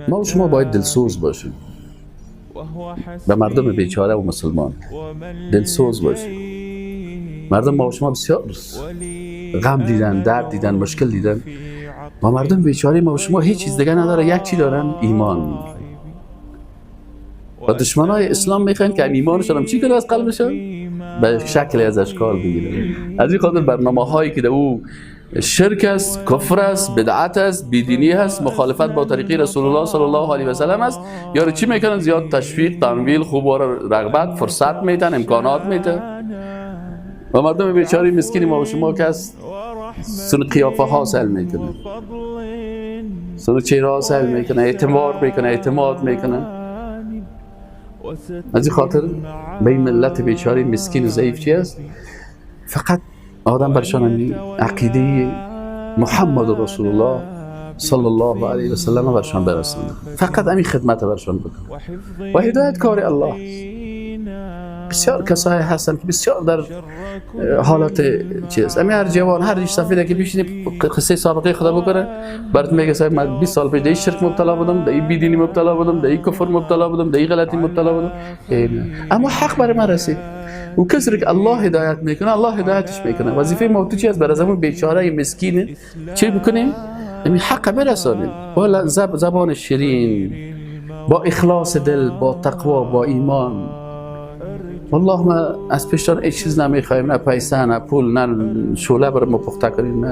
ما و شما باید دلسوز باشیم به مردم بیچاره و مسلمان، دلسوز باشیم. مردم ما و شما بسیار غم دیدن، درد دیدن، مشکل دیدن. با مردم بیچاره ما و شما هیچ چیز دیگه نداره، یک چی دارن، ایمان. و دشمنای اسلام میخواین که ایمانشون هم چی کنه از قلبشون به شکل از اشکال بگیره. از این خاطر برنامه هایی که در او شرک است، کفر است، بدعت است، بیدینی است، مخالفت با طریقی رسول الله صلی الله علیه و سلم است، یارو چی میکنن؟ زیاد تشویق، تمویل، خوب و رغبت، فرصت میتن، امکانات میتن. و مردم بیچاره مسکین ما و شما که است سن قیافه ها سهل میکنه، سن چهره ها سهل میکنه، اعتماد میکنه، اعتماد میکنه. از این خاطر به این ملت بیچاره مسکین و ضعیف چی است؟ فقط آدم برشان عقیده محمد رسول الله صلی الله علیه و سلم برشان برسانه، فقط همین خدمت برشان بکنه و هدایت کار الله. بسیار کسایی هستن که بسیار در حالت چیز، همین هر جوان هر ریش سفیده که بشینه قصه سابقه خدا بکنه برات میگه صاحب من 20 سال پیش در شرک مبتلا بودم، در این بیدینی مبتلا بودم، در این کفر مبتلا بودم، در این غلطی مبتلا بودم، اما حق برای من رسید. و کسی که الله هدایت میکنه، الله هدایتش میکنه. وظیفه ما تو چی است؟ برای زمون بیچاره مسکین چی بکنیم؟ همین حق برسانیم با زبان شیرین، با اخلاص دل، با تقوا، با ایمان. والله ما از پیشتان هیچ چیز نمیخوایم، نه پیسه، نه پول، نه شوله برای ما پخته کنیم،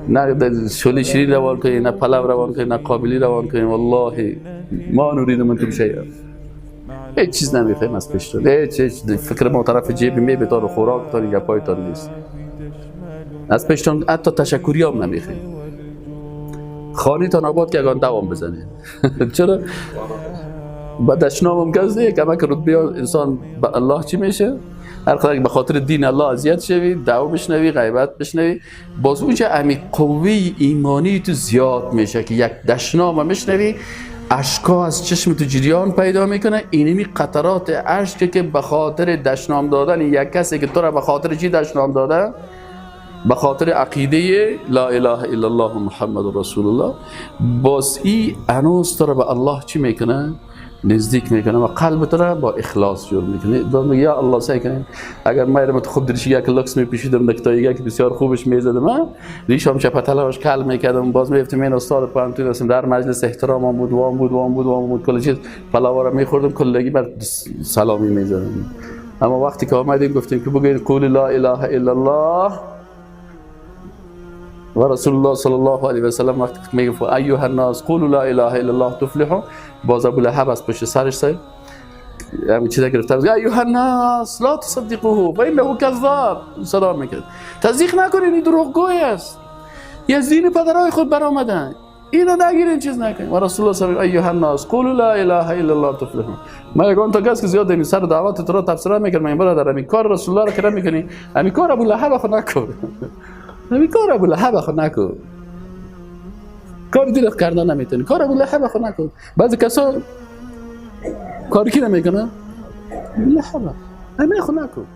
نه شوله شیرین روان کنیم، نه پلو روان کنیم، نه قابلی روان کنیم. والله ما نرید منکم شیئا، هیچ چیز نمیخوایم از پیشتان، هیچ فکر ما طرف جیب میبتان و خوراکتان گپایتان نیست. از پیشتان حتی تشکری هم نمیخوایم. خانه تان آباد که اگان دوام بزنید. چرا؟ با دشنام هم کس نیه که که رتبه انسان با الله چی میشه؟ هر قدر به خاطر دین الله اذیت شوی، دعوا بشنوی، غیبت بشنوی، باز اونجا امی قوه ایمانی تو زیاد میشه که یک دشنام میشنوی اشکا از چشم تو جریان پیدا میکنه. اینمی قطرات اشک که به خاطر دشنام دادن یک کسی که تو را به خاطر چی دشنام داده؟ به خاطر عقیده لا اله الا الله محمد رسول الله، باز ای هنوز تو را به الله چی میکنه؟ نزدیک میکنه و قلب تو را با اخلاص جور میکنه. میگه یا الله سعی کنیم اگر من خوب درشی یک لکس میپوشیدم، نکتایی که بسیار خوبش میزدم، ریشم چپتلاش کل میکردم، باز میگفتم این استاد پانتون هستم، در مجلس احترام بود وام بود وام بود وام بود، کل چیز پلاوا را میخوردم، کلگی بر سلامی میزدم. اما وقتی که آمدیم گفتیم که بگوین قول لا اله الا الله و رسول الله صلی الله علیه و سلم، وقتی میگه ایها الناس قولوا لا اله الا الله تفلحوا، باز ابو لهب از پشت سرش سعی همین چیزا گرفته بود، ایها الناس لا تصدقوه فانه کذاب، صدا میکرد تصدیق نکنین این دروغگوی است، یه از دین پدرای خود برآمدن، اینو نگیرین چیز نکنین. و رسول الله صلی الله علیه و ایها الناس قولوا لا اله الا الله تفلحوا. ما یگان تا کس که زیاد این سر دعوت تو را تفسیر میکرد، من برادر همین کار رسول الله را که میکنی، همین کار ابو لهب خود نکن، همین کار ابو لهب خود نکن، کار دیگه کردن نمیتونی، کار ابو لهب خود نکن. بعضی کسا کاری کی نمیکنه؟ ابو لهب همین خود نکن.